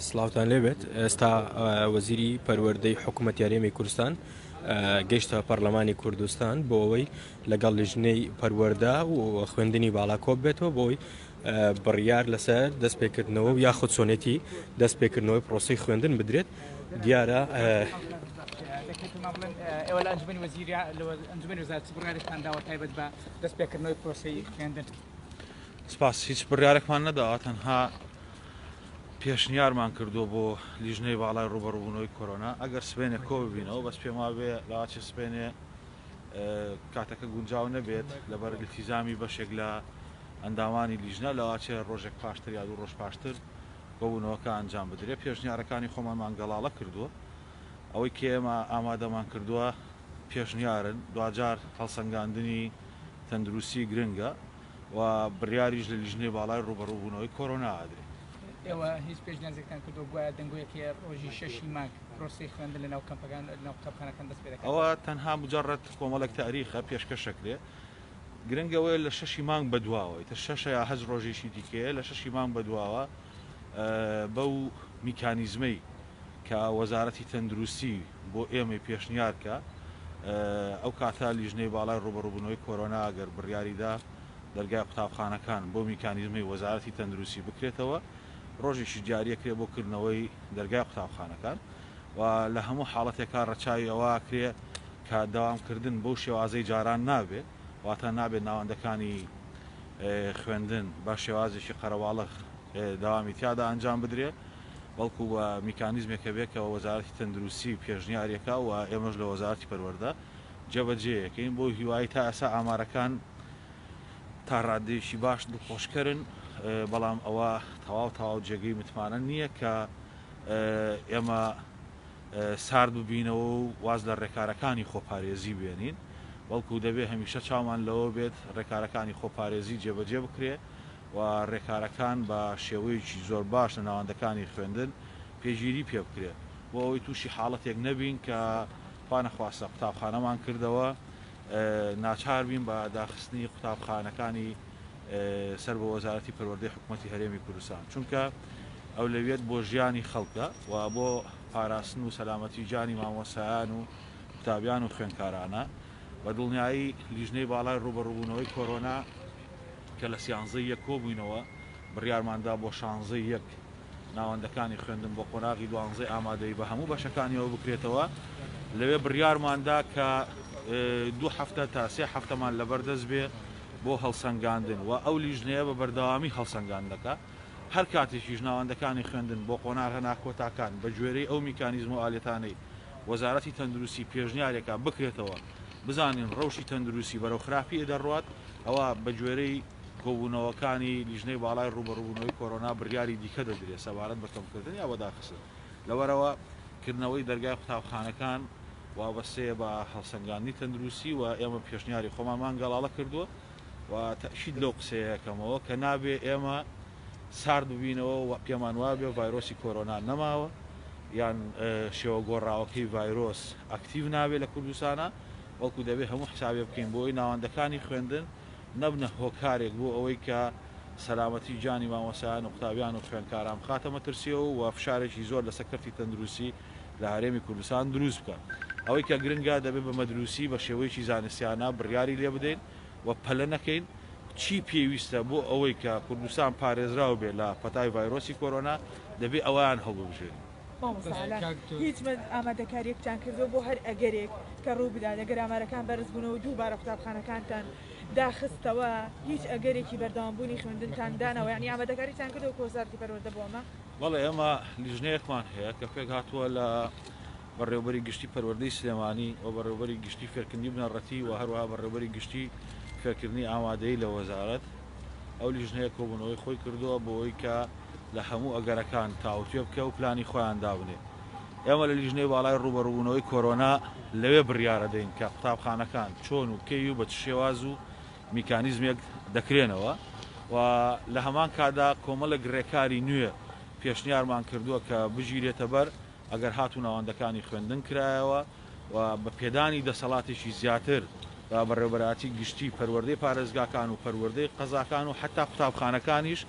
سڵاوتان لێبێت ئێستا وەزیری پەروەردەی حکوومەتی هەرێمی کوردستان گەیشتە پەرلەمانی کوردستان بۆ ئەوەی لەگەڵ لیژنەی پەروەردە و خوێندنی باڵا کۆب بێتەوە بۆی بڕیار لەسەر دەستپێکردنەوە و یاخود چۆنێتی دەستپێکردنەوەی پرۆسی خوێندن بدرێت دیارە ئێوە لە ئەنجومەنی وەزیری لە ئەنجومەنی وەزارەت چ بڕیارێکتان داوە تایبەت بە دەستپێکردنەوەی پرۆسەی خوێندن؟ سپاس هیچ بڕیارێکمان نەداوە تەنها پێشنیارمان کردووە بۆ لیژنەی باڵای ڕووبەڕووبوونەوەی کۆرۆنا ئەگەر سبەینێ کۆ ببینەوە بەس پێم وابێ لەواچێ سبەینێ کاتەکە گونجاو نەبێت لەبەر ئیلتیزامی بەشێک لە ئەندامانی لیژنە لەواچێ ڕۆژێک پاشتر یا دوو ڕۆژ پاشتر کۆبوونەوەکە ئەنجام بدرێت پێشنیارەکانی خۆمانمان گەڵاڵە کردووە ئەوەی کە ئێمە ئامادەمان کردووە پێشنیارن دواجار هەڵسەنگاندنی تەندروستی گرنگە و بڕیاریش لە لیژنەی باڵای ڕووبەڕووبوونەوەی کۆرۆنا ئەدرێ. ئێوە هیچ پێشنیازێکتان کردووە گوایە دەنگۆیەک هەیە ڕۆژی شەشی مانگ پرۆسەی خوێندن لەناو کەمپەکان لەناو قوتابخانەکان دەست پێ دەکات؟ ئەوە تەنها مجەڕەد کۆمەڵێک تاریخە پێشکەش ئەکرێ. گرنگ ئەوەیە لە شەشی مانگ بەدواوە، ئیتر شەشە یا هەچ ڕۆژێکی دیکەیە، لە شەشی مانگ بەدواوە بەو میکانیزمەی کە وەزارەتی تەندروستی بۆ ئێمەی پێشنیار کا، ئەو کاتە لیژنەی باڵای ڕووبەڕووبوونەوەی کۆرۆنا ئەگەر بڕیاری دا دەرگای قوتابخانەکان بەو میکانیزمەی وەزارەتی تەندروستی بکرێتەوە، ڕۆژێکیش دیاریەکرێ بۆ کردنەوەی دەرگای قوتابخانەکان و لە هەموو حاڵەتێکا ڕەچاوی ئەوە ئەکرێ کە دەوامکردن بەو شێوازەی جاران نابێ، واتە نابێت ناوەندەکانی خوێندن بە شێوازێکی قەرەباڵغ دەوامی تیادا ئەنجام بدرێ. بەڵکو بە میکانیزمێک هەبێت کە وەزارەتی تەندروستی پێشنیارێکە و ئێمەش لە وەزارەتی پەروەردە جێبەجێیەکەین بۆ هیوایی تا ئێستا ئامارەکان تا ڕادەیەکی باش دڵخۆشکەرن بەڵام ئەوە تەواو تەواو جێگەی متمانە نییە کە ئێمە سارد ببینەوە و واز لە ڕێکارەکانی خۆپارێزی بێنین بەڵکو دەبێ هەمیشە چاومان لەوە بێت ڕێکارەکانی خۆپارێزی جێبەجێ بکرێ و ڕێکارەکان بە شێوەیەکی زۆر باش لە ناوەندەکانی خوێندن پێگیری پێ بکرێت بۆ ئەوەی تووشی حاڵەتێک نەبین کە خوا نەخواستە قوتابخانەمان کردەوە ناچار بین بە داخستنی قوتابخانەکانی سەر بە وەزارەتی پەروەردەی حکوومەتی هەرێمی کوردستان چونکە ئەولەویەت بۆ ژیانی خەڵکە و بۆ پاراستن و سەلامەتی گیانی مامۆستایان و قوتابیان و خوێندکارانە بە دڵنیایی لیژنەی باڵای ڕووبەڕووبوونەوەی کۆرۆنا کە لە سیانزەی یەک کۆبووینەوە، بڕیارمان دا بۆ شانزەی یەک ناوەندەکانی خوێندن بۆ قۆناغی دوانزەی ئامادەیی بە هەموو بەشەکانیەوە بکرێتەوە، لەوێ بڕیارمان دا کە دوو هەفتە تا سێ هەفتەمان لەبەردەست بێ بۆ هەڵسەنگاندن و ئەو لیژنەیە بە بەردەوامی هەڵسەنگاندن دەکا. هەر کاتێکیش ناوەندەکانی خوێندن بۆ قۆناغە ناکۆتاکان بە گوێرەی ئەو میکانیزم و ئالیەتانەی وەزارەتی تەندروستی پێشنیارێکا بکرێتەوە بزانین ڕەوشی تەندروستی بەرەو خراپی دەڕوات ئەوا بەگوێرەی کۆبوونەوەکانی لیژنەی باڵای ڕووبەڕووبوونەوەی کۆرۆنا بڕیاری دیکە دەدرێت سەبارەت بە کەمکردن یا بە داخستن. لەبەرئەوە کردنەوەی دەرگای قوتابخانەکان وابەستەیە بە هەڵسەنگاندنی تەندروستی و ئێمە پێشنیاری خۆمانمان گەڵاڵە کردووە و تەئکید لەو قسەیە ئەکەمەوە کە نابێ ئێمە سارد ببینەوە و پێمان وابێ ڤایرۆسی کۆرۆنا نەماوە یان شێوە گۆڕاوەکەی ڤایرۆس ئەکتیڤ نابێ لە کوردستانا. بەڵکو دەبێ هەموو حسابێ بکەین بۆ ئەوەی ناوەندەکانی خوێندن نەبنە هۆکارێک بۆ ئەوەی کە سەلامەتی گیانی مامۆستایان و قوتابیان و خوێندکاران بخاتە مەترسیەوە و فشارێکی زۆر لەسەر کەرتی تەندروستی لە هەرێمی کوردستان دروست بکات. ئەوەی کە گرنگە دەبێ بە مەدروسی بە شێوەیەکی زانستیانە بڕیاری لێ بدەین و پەلە نەکەین چی پێویستە بۆ ئەوەی کە کوردستان پارێزراو بێت لە پەتای ڤایرۆسی کۆرۆنا دەبێ ئەوەیان هەڵببژێرین. مامۆستا ئالان هیچ ئامادەکاریەکتان کردووە بۆ هەر ئەگەرێک کە ڕووبدات ئەگەر ئامارەکان بەرز بوونەوە دووبارە قوتابخانەکانتان داخستەوە هیچ ئەگەرێکی بەردەوامبوونی خوێندنتان داناوە یعنی ئامادەکاریتان کردووە وەکو وەزارەتی پەروەردە بۆ ئەمە؟ بەڵێ ئێمە لیژنەیەکمان هەیە کە پێکهاتووە لە بەڕێوەبەری گشتی پەروەردەی سلێمانی و بەڕێوەبەری گشتی فێرکردنی بنەڕەتی و هەروەها بەڕێوەبەری گشتی فێرکردنی ئامادەیی لە وەزارەت ئەو لیژنەیە کۆبوونەوەی خۆی کردووە بۆ ئەوەی کە لە هەموو ئەگەرەکان تاوتوێ بکە و پلانی خۆیان دابنێ. ئێمە لە لیژنەی باڵای ڕووبەڕووبوونەوەی کۆرۆنا لەوێ بڕیارەدەین کە قوتابخانەکان چۆن و کەی و بە چ شێواز و میکانیزمێک دەکرێنەوە و لە هەمان کاتدا کۆمەڵێک ڕێکاری نوێ پێشنیارمان کردووە کە بگیرێتە بەر ئەگەر هاتوو ناوەندەکانی خوێندن کرایەوە و بە پێدانی دەسەڵاتێکی زیاتر بە بەڕێوەبەرایەتی گشتی پەروەردەی پارێزگاکان و پەروەردەی قەزاکان و حەتا قوتابخانەکانیش.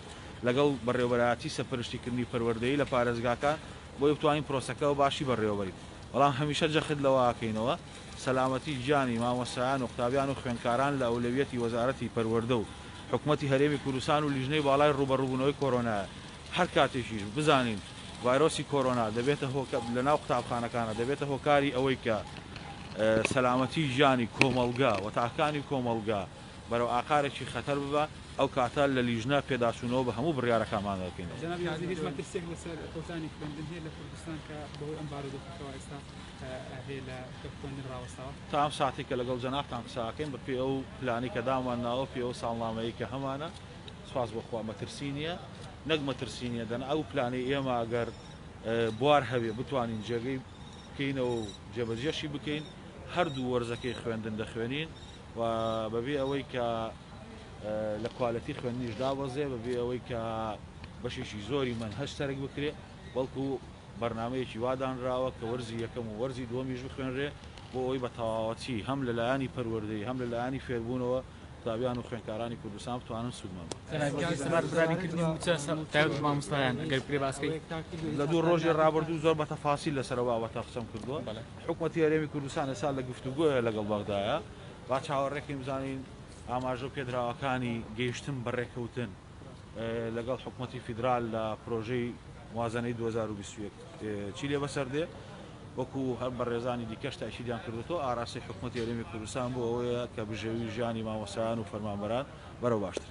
لەگەڵ بەڕێوەبەرایەتی سەرپەرشتیکردنی پەروەردەیی لە پارێزگاکان بۆی بتوانین پرۆسەکە بە باشی بەڕێوەبەرین. بەڵام هەمیشە جەخت لەوە ئەکەینەوە سەلامەتی گیانی مامۆستایان و قوتابیان و خوێندکاران لە ئەولەویەتی وەزارەتی پەروەردە و حکومەتی هەرێمی کوردستان و لیژنەی باڵای ڕووبەڕووبوونەوەی کۆرۆنایە. هەر کاتێکیش بزانین ڤایرۆسی کۆرۆنا دەبێتە هۆکە لەناو قوتابخانەکانە دەبێتە هۆکاری ئەوەی کە سەلامەتی گیانی کۆمەڵگا و تاکانی کۆمەڵگا بەرەو ئاقارێکی خەتەر ببا، ئەو کاتە لە لیژنە پێداچوونەوە بە هەموو بڕیارەکانمان دەکەینەوە. جەنابی وەزیر هیچ مەترسیەک لەسەر پۆستانی خوێندن هەیە لە کوردستان کە بەهۆی ئەم بارودۆخەکەوە ئێستا هەیە لە خوێندن ڕاوەستاوە؟ تا ئەم ساتەی کە لەگەڵ جەنابتان قسە ئەکەین بە پێی ئەو پلانەی کە دامان ناوە، پێی ئەو ساڵنامەیەی کە هەمانە، سوپاس بۆ خوا مەترسی نییە، نەک مەترسی نییە دەنا ئەو پلانەی ئێمە ئەگەر بوار هەبێ بتوانین جێگەی بکەینەوە و جێبەجێشی بکەین، هەردوو وەرزەکەی خوێندن دەخوێنین و بەبێ ئەوەی کە لە کوالێتی خوێندنیش دابەزێ، بەبێ ئەوەی کە بەشێکی زۆری مەنهەج تەرک بکرێ، بەڵکو بەرنامەیەکی وا دانراوە کە وەرزی یەکەم و وەرزی دووەمیش بخوێنرێ بۆ ئەوەی بە تەواوەتی هەم لە لایەنی پەروەردەیی هەم لە لایەنی فێربوونەوە قوتابیان و خوێندکارانی کوردستان بتوانن سوودمەند بن. جەنابی وەزیر سەبارەت بە دابینکردنی مووچە تایبەت بە مامۆستایان ئەگەر بکرێ باس کەی؟ لە دوو ڕۆژی ڕابردوو زۆر بە تەفاسیل لەسەر ئەو بابەتە قسەم کردووە. حکومەتی هەرێمی کوردستان ئێستا لە گفتوگۆیە لەگەڵ بەغدایە. با چاوەڕێکەین بزانین ئاماژە پێدراوەکانی گەیشتن بە ڕێککەوتن لەگەڵ حکومەتی فیدرال لە پرۆژەی موازنەی 2021 چی لێ بەسەر دێ. وەکو هەر بەڕێزانی دیکەش تاکیدیان کردوەوە ئاراستەی حکومەتی هەرێمی کوردستان بۆ ئەوەیە کە بژێوی ژیانی مامۆستایان و فەرمانبەران بەرەو باشتر.